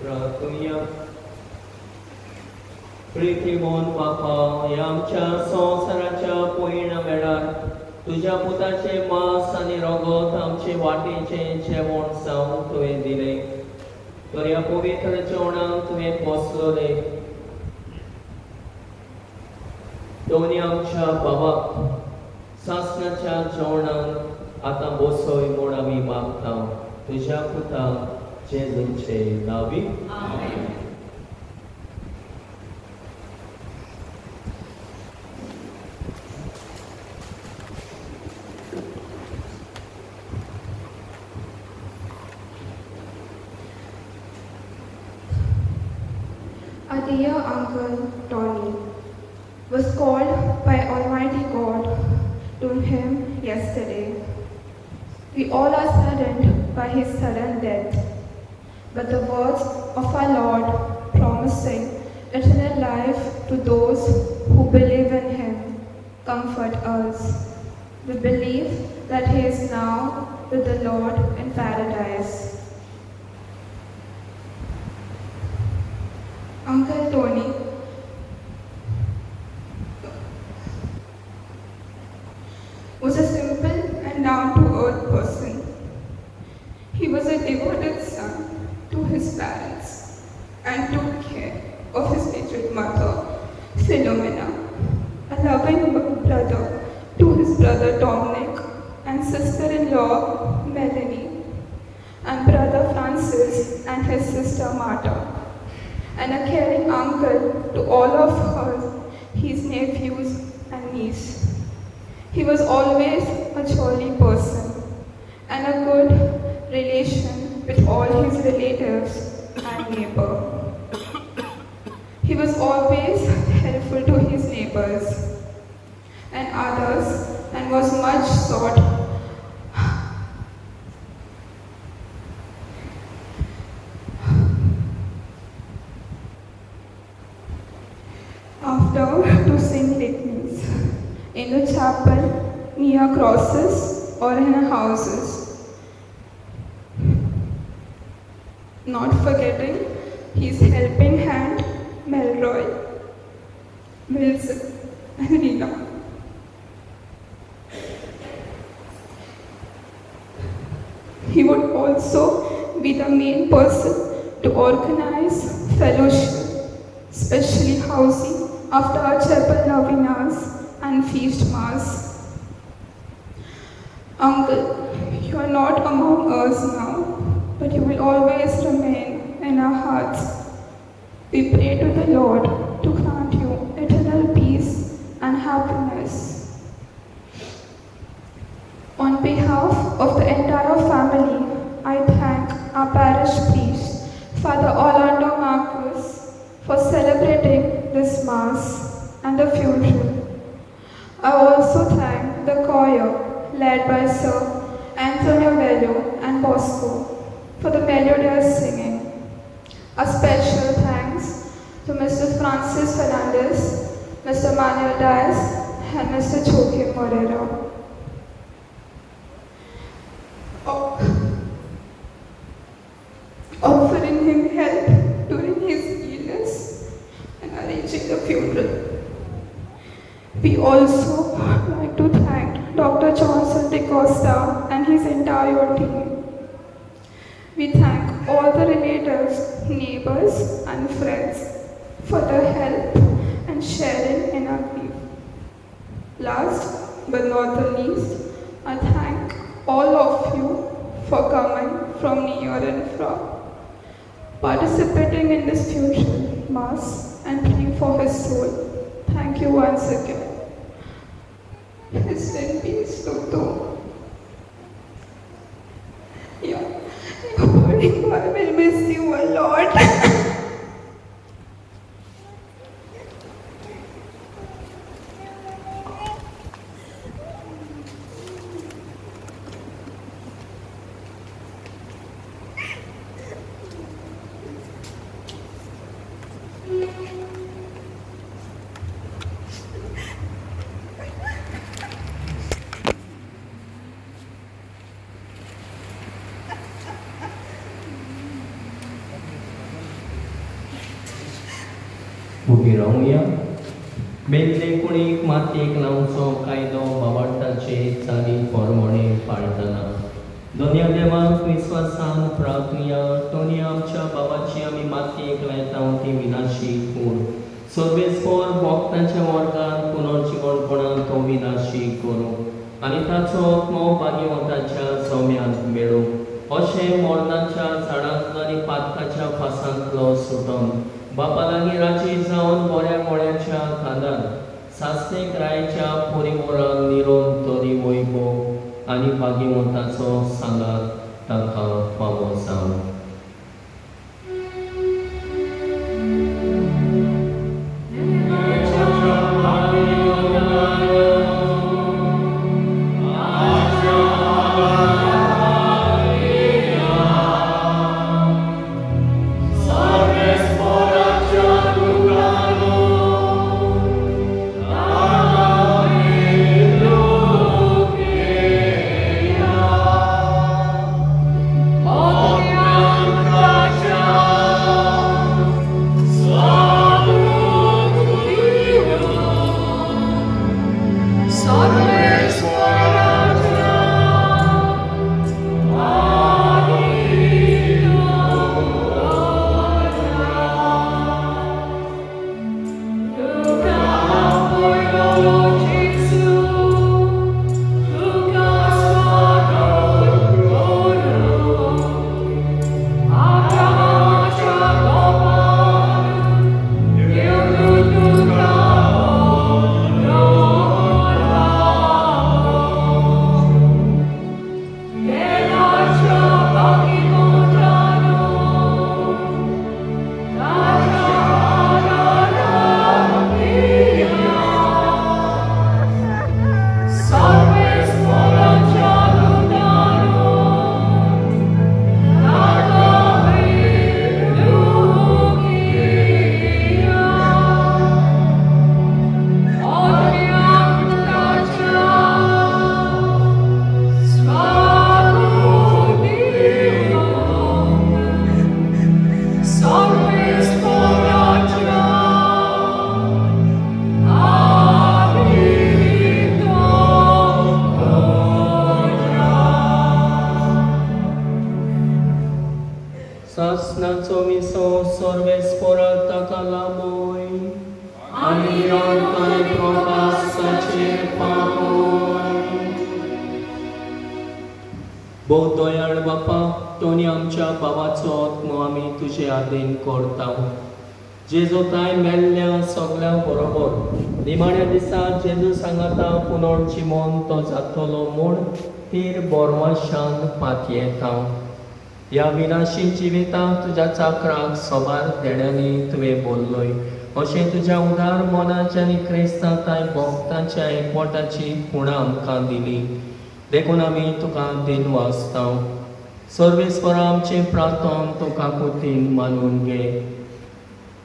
प्रार्थुया. प्रिती मोन बापा, ह्या आमच्या संवसाराच्या पयणा वेळार तुज्या पुताचें मांस आनी रगत आमचे वाटेचें जेवण जावन तुवें दिलें, तर ह्या पवित्र जेवणाक तुवें पोसलोलें दोनी आमच्या बाबाक सासणाच्या जेवणाक आतां बसय म्हूण आमी मागता तुज्या पुताक जेजूचे नांवी. Our dear Uncle Tony was called by Almighty God to him yesterday. We all are saddened by his sudden death, but the words of our Lord promising eternal life to those who believe in him comfort us. We believe that he is now with the Lord in paradise. Uncle Tony was a simple and down-to-earth person. He was a devoted son to his parents and took care of his aged mother, Philomena, a loving brother to his brother Dominic and sister-in-law Melanie, and brother Francis and his sister Marta, and a caring uncle to all of his nephews and niece. He was always a jolly person and a good relation with all his relatives and neighbor. He was always helpful to his neighbors and others and was much sought after to sing litanies in the chapel, near crosses or in houses. Not forgetting his helping hand, Melroy, Wilson and Rina. He would also be the main person to organize fellowship, especially housing after our chapel novenas and feast mass. Uncle, you are not among us now, but you will always remain in our hearts. We pray to the Lord to grant you eternal peace and happiness. On behalf of the entire family, I thank our parish priest, Father Orlando Marcus, for celebrating this Mass and the funeral. I also thank the choir led by Sir Antonio Vello and Bosco for the melodious singing. A special thanks to Mr. Francis Fernandez, Mr. Manuel Dias, and Mr. Joaquim Moreira. Offering him help during his illness and arranging the funeral. We also like to thank Dr. Johnson DeCosta and his entire team. We thank all the relatives, neighbors, and friends for their help and sharing in our grief. Last but not the least, I thank all of you for coming from near and far, participating in this funeral mass and praying for his soul. Thank you once again. Rest in peace, Toto. Yeah, I will miss you a lot. उबी रावया. मेल्ले कुडीक मातयेक लावचो कायदो बाबाटाचे चाली पोरमणे पाळटना दोनया देवाक विस्वासान प्रार्थुया. Tony आमच्या बाबाची आमी मातयेक लायता ती विनाशी कूड सर्वेस्पोर भक्तांच्या वर्गान पुनर्जिवणपणान तो विनाशी करूं आनी ताचो आत्मो भाग्यवंताच्या सौम्यांत मेळूं. अशें मरणाच्या झाडांतलो आनी पातकाच्या फासांतलो सुटोन बापा लागीं राजी जावन बऱ्या मोळ्याच्या खांदार सासणेक रायच्या परिमोरान निरोन तरी वैभव आनी भाग्यवंताचो सांगात तांकां फावो जावं. सासनाचो विसो सर्वेस्पोरा ताका लाबोय आनी निरंतर प्रकाशाचेर पावोय. भोव दयाळ बापा, टोनी आमच्या बाबाचो आत्मो आमी तुजे आदीन करता. जेजू ताय मेल्ल्या सगळ्या बरोबर निमाण्या दिसा जेजू सांगाता पुनर्जिवन तो जातलो म्हूण तीर बोरवाशान पातयेता. ह्या विनाशी जिवितांत तुज्या चाकराक सोबार देण्यांनी तुवें बोल्लोय अशें तुज्या उदार मनाच्या आनी क्रिस्तां ताय भक्तांच्या एकवटाची खुणां आमकां दिली देखून आमी तुका दिनवासता. सर्वेस्परा आमचें प्रार्थन तुका कुतीन मानून घे.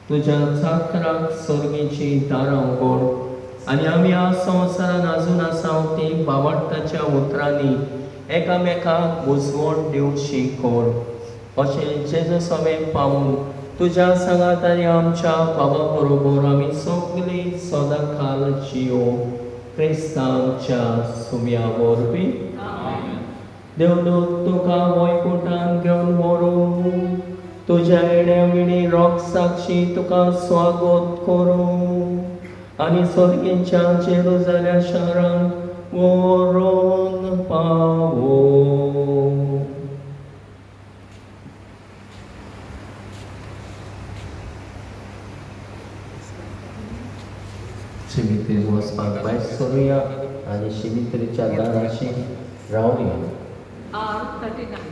तुज्या चाकराक सर्गीची दारां उगड आनी आमी ह्या संवसारान आजून आसा ती बावडटाच्या उतरांनी एकामेकाक बुजवण दिवची कर. अशें जेजू समें पावून तुज्या सांगात आनी आमच्या बाबा बरोबर आमी सगळीं सदां काल जियो क्रिस्तांच्या सुम्या वरवीं. देवदूत तुका वैकुंठान घेवन व्हरूं, तुज्या येण्या विणी रोग साक्षी तुका स्वागत करूं आनी सर्गीच्या जेरुजाल्या शारांत व्हरून पावो. शिमित्रीन वचपाक भायर सरुया आनी शिमित्रीच्या दाराशी रावया. R39.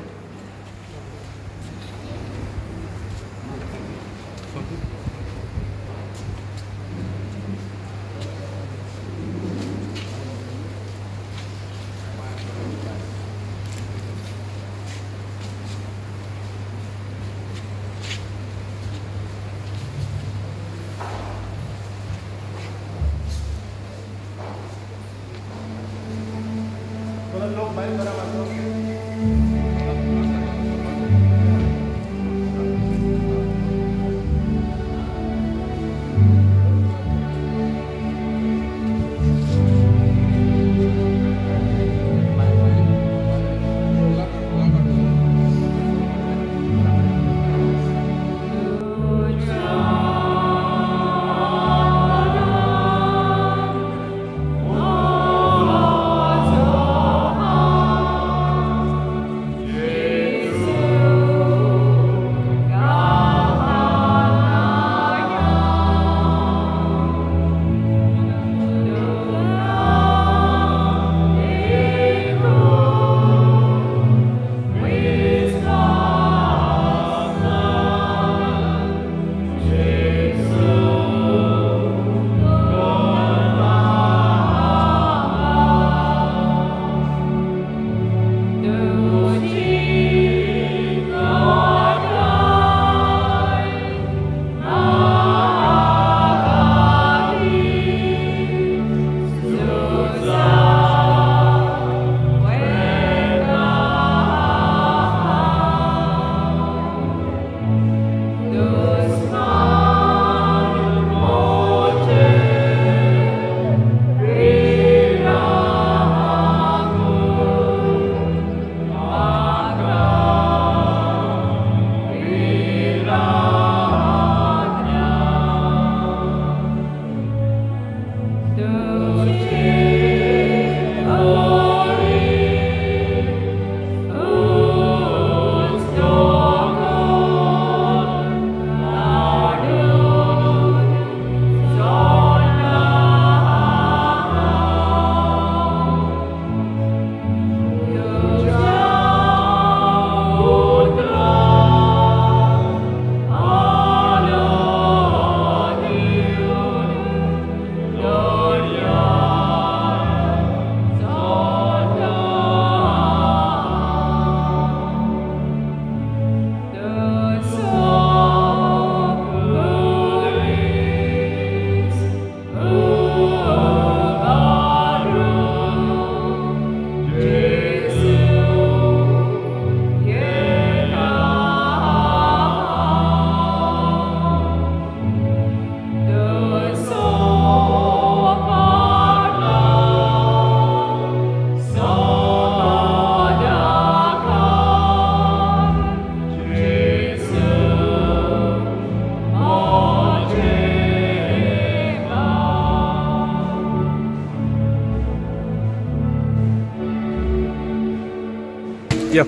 यो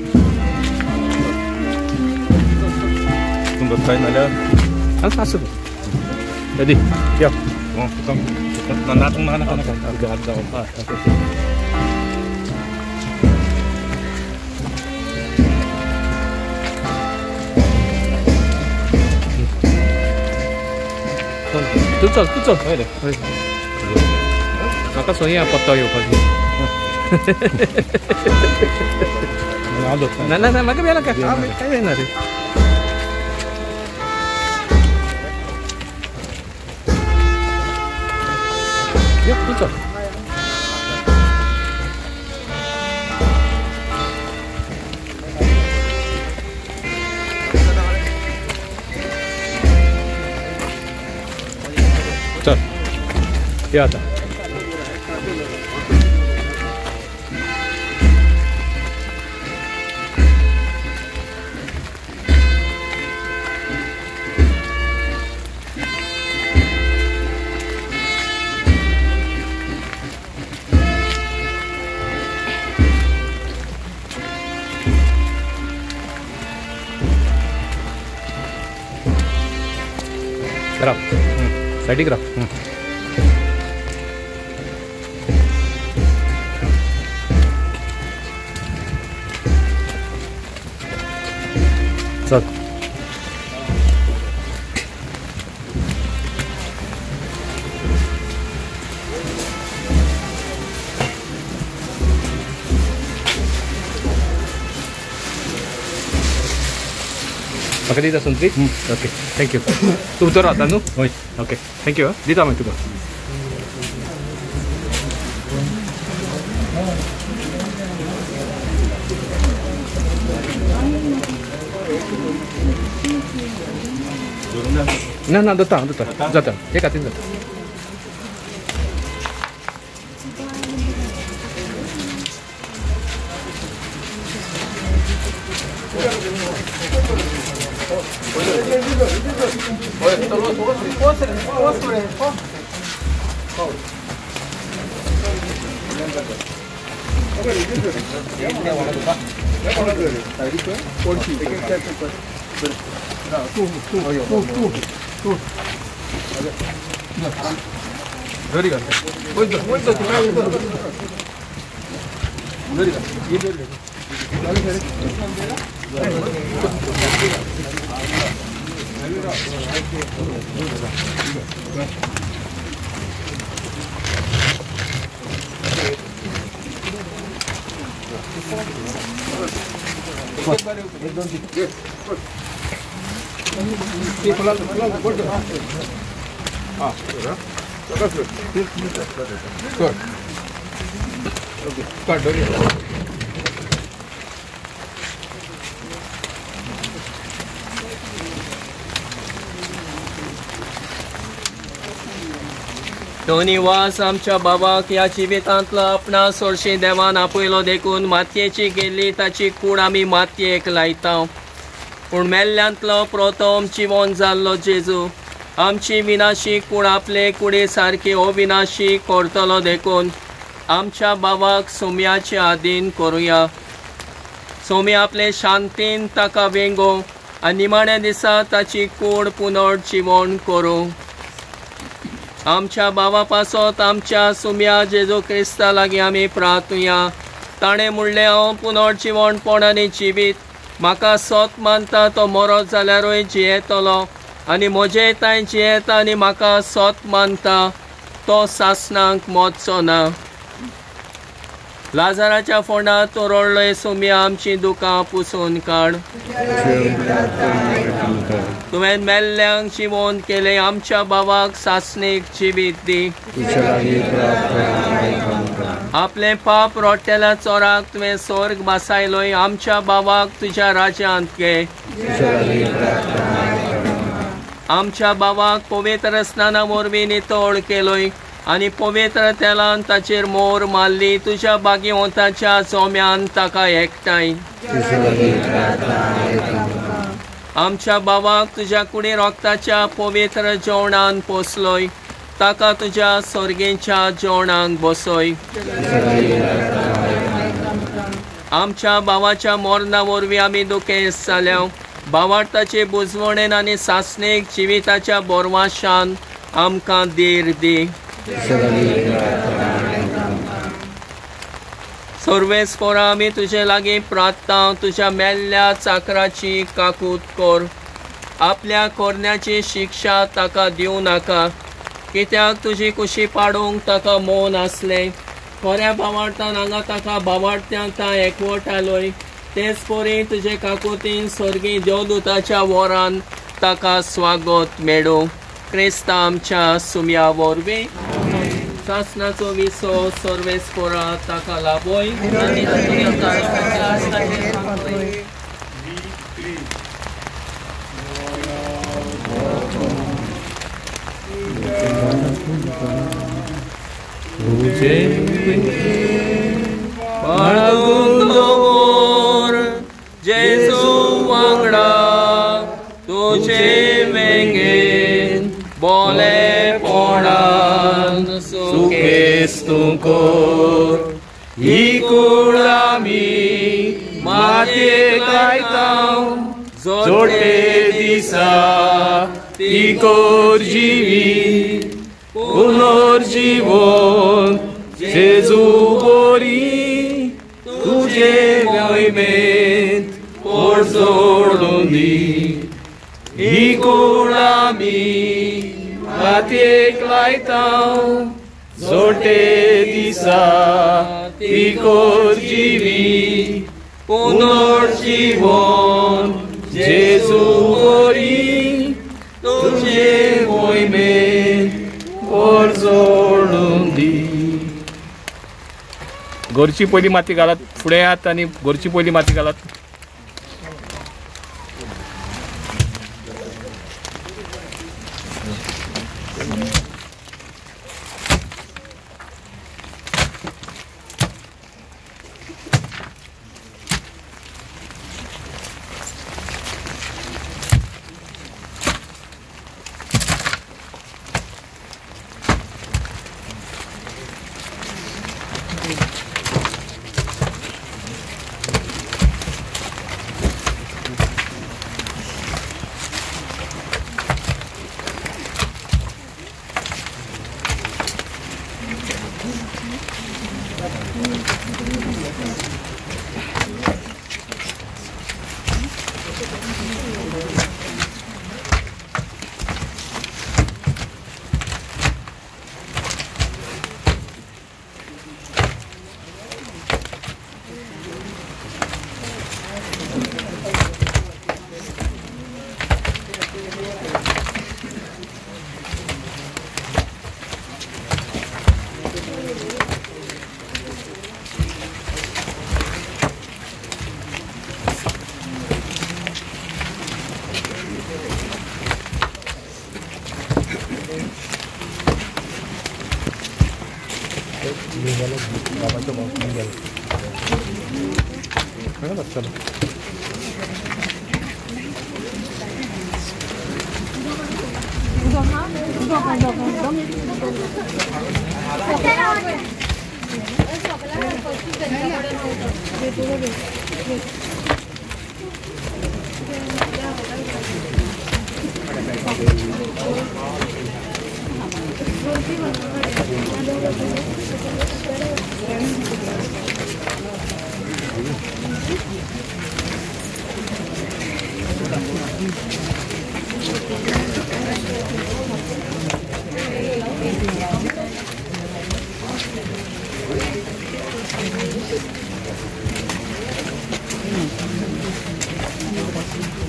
तूं नाल्यार आसूं रेडी यो ना तूं नाका नाका हय ओके. तूं चल तूं चल. हय रे हय म्हाका सोया पत्तो येवपाची. ना ना ना म्हाका भियेनाका, कांय जायना रे. यो तूं चल. चल यो आतां. राव सायडीक राव. चल म्हाका दिता सुंत्री. Okay thank you. तूं भितर रावता न्हू? हय. Okay thank you. दिता मागीर तुका. ना ना जाता जाता जाता एक हातीन जाता. टोनी वास आमच्या बाबाक ह्या जिवितांतलो आपणा सोरशी देवान आपयलो देखून मातयेची गेल्ली ताची कूड आमी मातयेक लायता. पूण मेल्ल्यांतलो प्रथम जिवन जाल्लो जेजू आमची विनाशी कूड आपले कुडी सारकी अविनाशी करतलो देखून आमच्या बाबाक सोम्याचे आदीन करुया. सोमी आपले शांतीन ताका वेंगो आनी निमाण्या दिसा ताची कूड पुनर्जिवन करूं. आमच्या बाबा पासत आमच्या सुम्या जेजू क्रिस्ता लागीं आमी प्रार्थुया. ताणें म्हणलें, हांव पुनर्जिवणपण आनी जिवीत, म्हाका सत मानता तो मरत जाल्यारूय जियेतलो आनी म्हजे तांय जियेता आनी म्हाका सत मानता तो सासणाक मरचो ना. लाजाराच्या फोंडात तो रडलोय, सुम्या आमची दुकां पुसून काड. तुवें मेल्ल्यांक जिवोन केलें, आमच्या बाबाक सासणीक जिवीत दी. आपलें पाप रोडटेल्या चोराक तुवें स्वर्ग बसायलोय, आमच्या बाबाक तुज्या राज्यांत घे. आमच्या बाबाक पवित्र स्नाना वरवीं नितळ केलोय आनी पवित्र तेलान ताचेर मोर मारली, तुज्या बागीवंताच्या जोम्यान ताका एकठांय. आमच्या बाबाक तुज्या कुडी रोगताच्या पवित्र जेवणान पोसलोय, ताका तुज्या सर्गेच्या जेवणाक बसय. आमच्या भावाच्या मरणा वरवीं आमी दुखेस्त जाल्या. भावार्थाचे बुजवणेन आनी सासणीक जिविताच्या बोरवाशान आमकां धीर दी. सर्वेस्पोरा आमी तुजे लागीं प्रार्थना, तुज्या मेल्ल्या चाकराची काकूत कर. आपल्या कोरण्याची शिक्षा ताका दिवं नाका, कित्याक तुजी कुशी पाडूंक ताका मौन आसलें. खऱ्या भावार्थान हांगा ताका भावार्थ्यांक ता एकवटालोय. तेच परी तुजे काकुतीन स्वर्गी देवदूताच्या वरान ताका स्वागत मेळूं. क्रिस्ता आमच्या सुम्या वरवीं. सासणाचो विसो सर्वेस्पोरा ताका लाभोय. तुझे बाळगून दवर जेजू वांगडा तुझे वेंगेन बोलेपणान सुखेस्त तूं कर. ही कूड आमी मातयेक लायता जोडटे दिसा ती कर जिवी पुनर्जीवन जेजू बोरी तुझे मोहिमेंत पोरजोडून दी. ही कूड आमी मातयेक लायता जोडटे दिसा ती कर जिवी पुनर्जीवन जेजू बोरी तुझे मोहिमेंत पोरजोडून दी. गोरची पयली माती घालात, फुडें येयात आनी गोरची पयली माती घालात.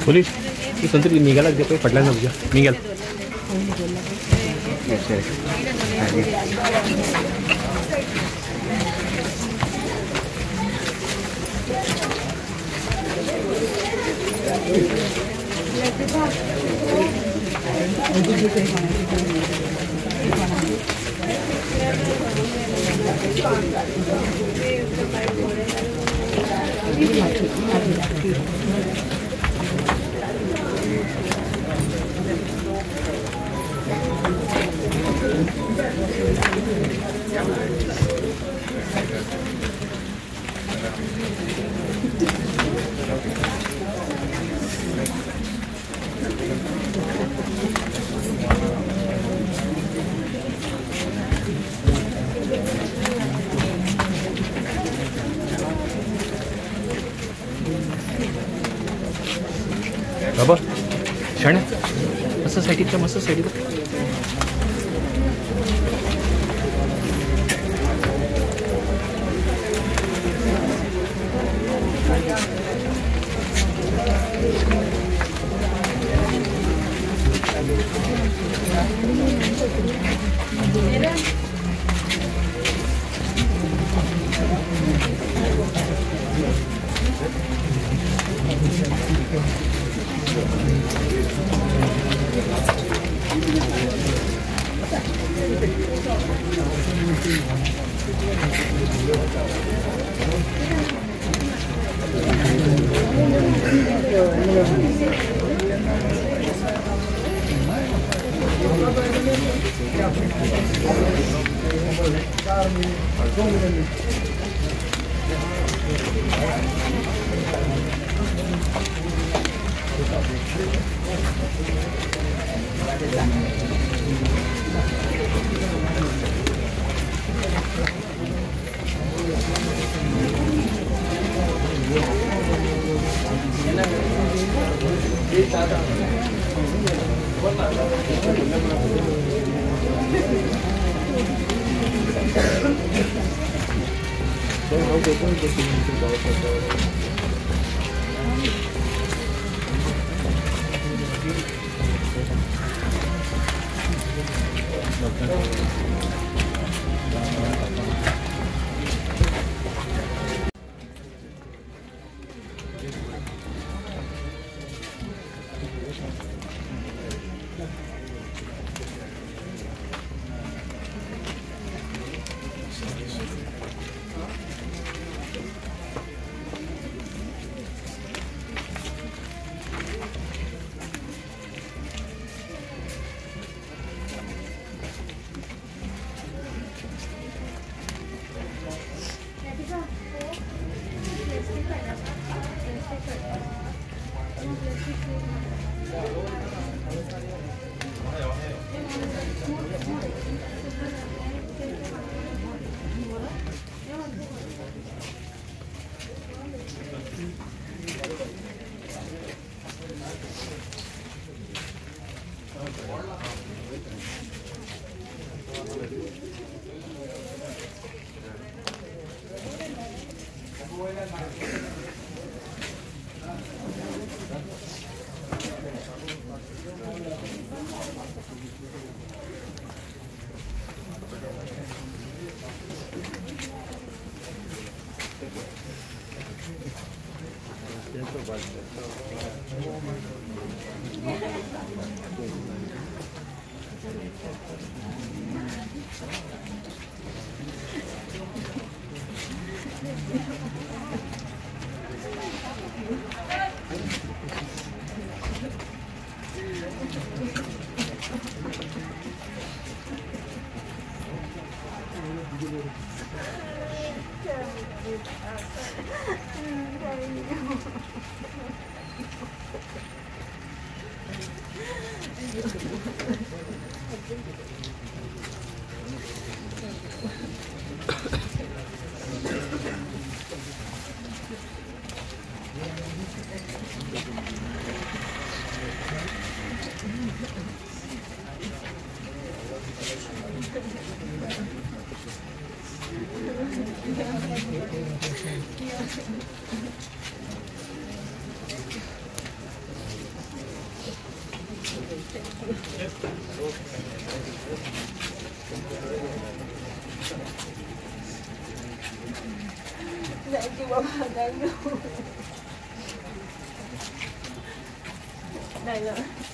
पोलीस ती संत्री मिगेलाक दे पळय फाटल्यान तुज्या मिगेल. बाबा शण मस्त सायडीक, मस्त सायडीक. Thank you, Baba. Thank you. Thank you.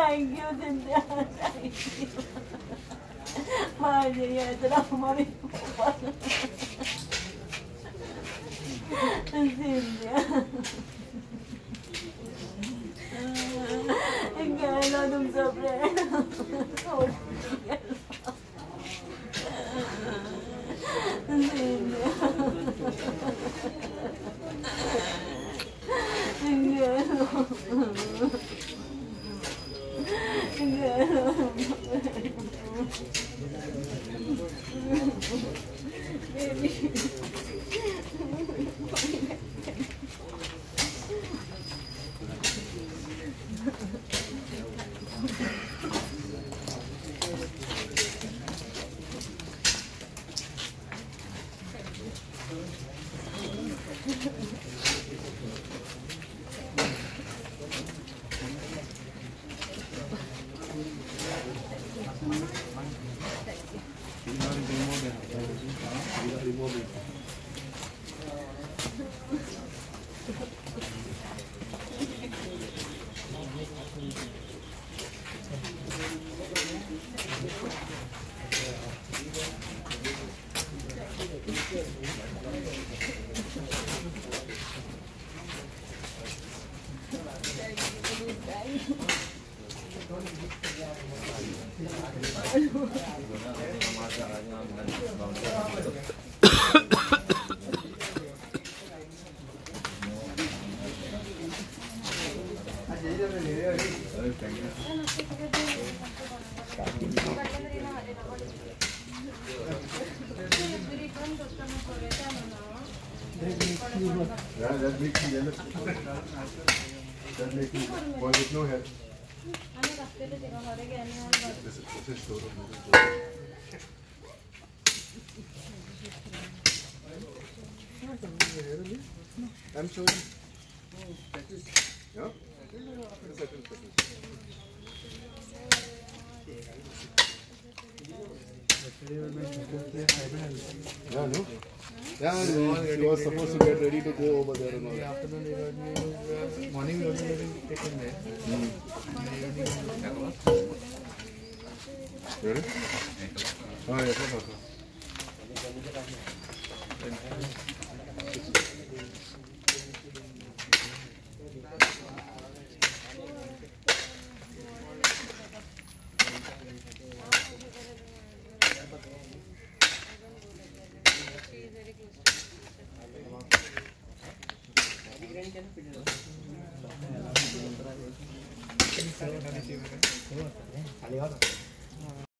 Thank you, Cynthia. Thank you. Cynthia. गेलो तुमचो friend. Yeah, that makes me jealous. That makes me boy with no hair. This is showroom. I'm showing. Yeah? Settle. Yeah, no? Yeah, she was supposed to get ready to go over there and all. In the afternoon, morning we already taken there. Ready? Oh, yes, yes.